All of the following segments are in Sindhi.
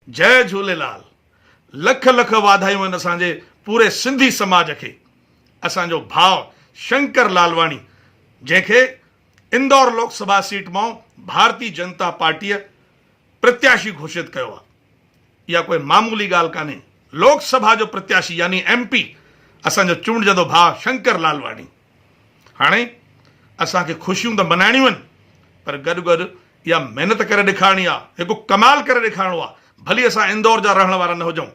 جئي جهوليلال. لک لک واڌايون آهن اسان جي پوري سنڌي سماج کي اسان جو ڀاء شنڪر لالواڻي جنهن کي اندور لوڪ سڀا سيٽ مان ڀارتي جنتا پارٽيء پرتياشي گهوشت ڪيو آهي اها ڪوئي معمولي ڳالهه ڪانهي لوڪ سڀا جو پرتياشي يعني ايم پي اسان جو چونڊجندو ڀاء شنڪر لالواڻي هاڻي اسان کي خوشيون ته منائڻيون آهن پر گڏ گڏ اها محنت ڪري ڏيکارڻي آهي، هڪ ڪمال ڪري ڏيکارڻو آهي، ڀلي اسان اندور جا رهڻ وارا نه هجون،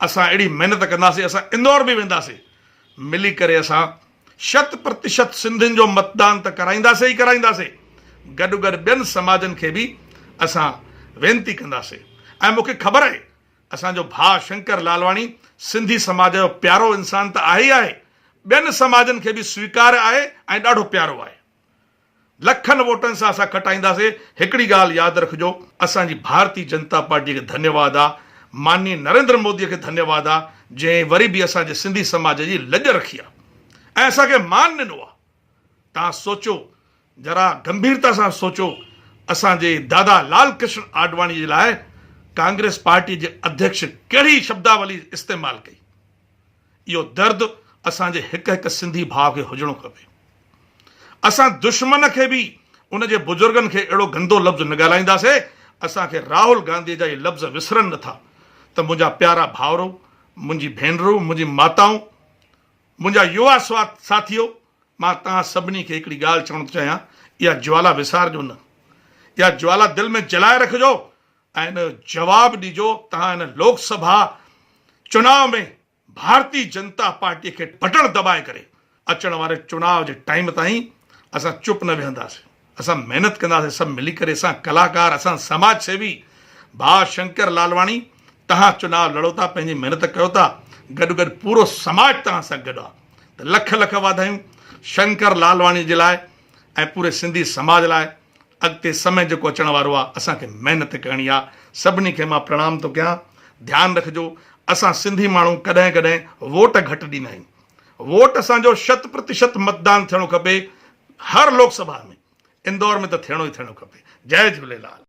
اسان اهڙي محنت ڪنداسين، اسان اندور به وينداسين، ملي ڪري اسان شت پرتشت سنڌين جو متدان ته ڪرائينداسين ئي ڪرائينداسين، گڏ گڏ ٻين سماجن کي به اسان وينتي ڪنداسين ۽ مون کي خبر آهي اسان جو ڀاء شنڪر لالواڻي سنڌي سماج جو پيارو انسان ته آهي ئي آهي، ٻين سماجن کي به سويڪار آهي ۽ ڏاڍو پيارو آهي. لکن ووٽن سان اسان کٽائينداسين، هڪڙي ڳالهه ياد رکجو اسان جي ڀارتي جنتا پارٽي کي ڌنيواد آ، مانني نريندر مودي کي ڌنيواد آ جنهن وري به اسان جي سنڌي سماج جي لڄ رکي آ ۽ اسان کي مان ڏنو آ. توهان سوچو ذرا گنڀيرتا سان سوچو اسان جي دادا لال ڪرشن آڏواڻي جي لاء ڪانگريس پارٽي جي اڌيڪش ڪهڙي شبداولي استعمال ڪئي. اهو درد اسان جي هڪ هڪ سنڌي ڀاء کي هجڻو کپي. اسان دشمن کي به ان جي بزرگن کي اهڙو گندو لفظ نه ڳالهائينداسي. اسان کي راهول گانڌي جا اهي لفظ وسرن نه ٿا ته منهنجا پيارا ڀائرو، منهنجي ڀينرون، منهنجي ماتائون، منهنجا يووا ساٿيو، مان توهان سڀني کي هڪڙي ڳالهه چوڻ ٿو چاهيان، اها جوالا وسارجو نه. اها جوالا دل ۾ جلائي رکجو ۽ ان جو جواب ڏجو، توهان هن لوڪ سڀا چناء ۾ ڀارتي جنتا پارٽي کي بٽڻ دٻائي ڪري اچڻ واري چناء جي ٽائيم تائين اسان چپ نه ويهنداسين، اسان محنت ڪنداسين سڀ ملي ڪري اسان ڪلاڪار اسان سماج سيوي ڀاء شنڪر لالواڻي توهان چناء لڙو ٿا پنهنجي محنت ڪيو ٿا گڏ گڏ پورو سماج توهان سان گڏ آ ته لک لک واڌايون شنڪر لالواڻي جي لاء ۽ پوري سنڌي سماج لاء. اڳتي سمي جيڪو اچڻ وارو آ اسان کي محنت ڪرڻي آ سڀني کي مان پرڻام ٿو ڪيان ڌيان رکجو اسان سنڌي ماڻهو ڪڏهن ڪڏهن ووٽ گهٽ ڏيندا آهيون ووٽ اسان جو شت پرتشت متدان ٿيڻو کپي هر لوڪ سڀا ۾ اندور ۾ ته ٿيڻو ئي ٿيڻو کپي جئي جهوليلال.